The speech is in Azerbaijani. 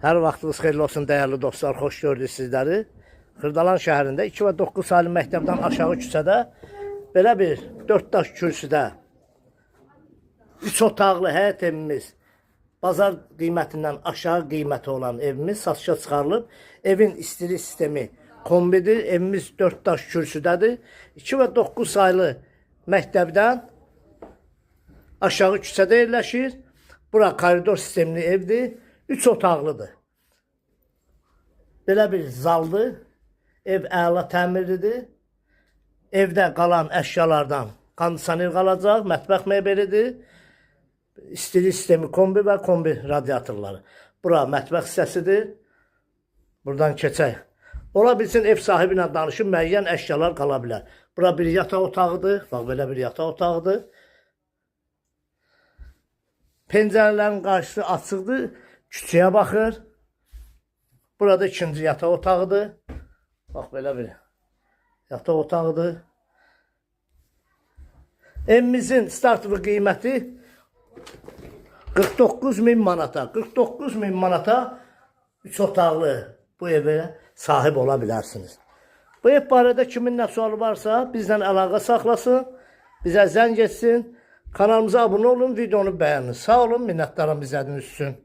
Hər vaxtınız xeyirli olsun dəyərli dostlar, xoş gördük sizləri. Xırdalan şəhərində 2 və 9 saylı məktəbdən aşağı küçədə belə bir 4 daş kürsüdə 3 otaqlı həyət evimiz bazar qiymətindən aşağı qiyməti olan evimiz satışa çıxarılıb. Evin istilik sistemi kombidir. Evimiz 4 daş kürsüdədir. 2 və 9 saylı məktəbdən aşağı küçədə yerləşir. Bura koridor sistemli evdir. 3 otaqlıdır. Belə bir zaldır. Ev əla təmirlidir. Evdə qalan əşyalardan kondisioner qalacaq, mətbəx mebelidir. İstilik sistemi kombi və kombi radiatorları. Bura mətbəx hissəsidir. Buradan keçək. Ola bilsin ev sahibi ilə danışıb müəyyən əşyalar qala bilər. Bura bir yataq otağıdır. Bax belə bir yataq otağıdır. Pəncərələrin qarşısı açıqdır. Küçəyə baxır. Burada ikinci yataq otağıdır. Bax belə bir yataq otağıdır. Evimizin startlı qiyməti 49 min manata. 49 min manata 3 otaqlı bu evə sahib ola bilərsiniz. Bu ev barədə kimin nə sualı varsa bizlə əlaqə saxlasın, bizə zəng etsin. Kanalımıza abunə olun, videonu bəyənin. Sağ olun, minnətdaram izlədiyiniz üçün.